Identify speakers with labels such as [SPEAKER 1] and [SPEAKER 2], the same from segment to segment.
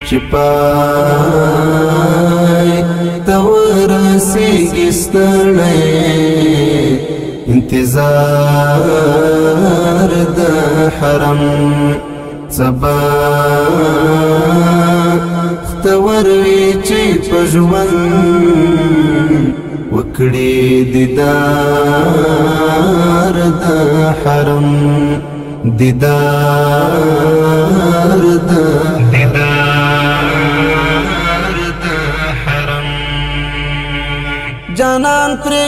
[SPEAKER 1] چې پای ته ورسېږي ستړی انتظار د حرم، سبا وروي چې په ژوند وکړي دیدار د حرم، دیدار د دیدار د حرم۔
[SPEAKER 2] جانان پرې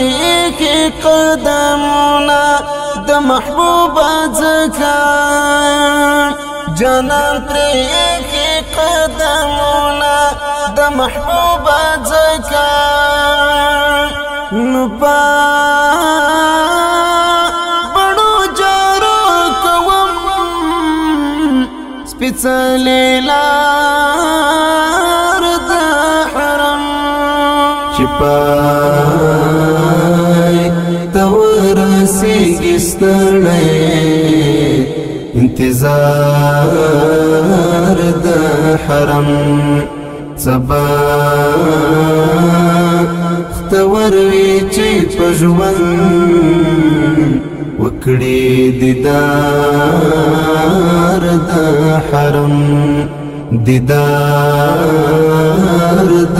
[SPEAKER 2] قدمونه د محبوب ځکا، جانان پرې قدمونه د محبوب ځکا، نو پا بڑو جارو کوم سپېڅلې لار د حرم۔
[SPEAKER 1] چې پای ته ورسېږي ستړی انتظار د حرم، سبا وروي چې په ژوند وکړي دیدار د حرم، دیدار د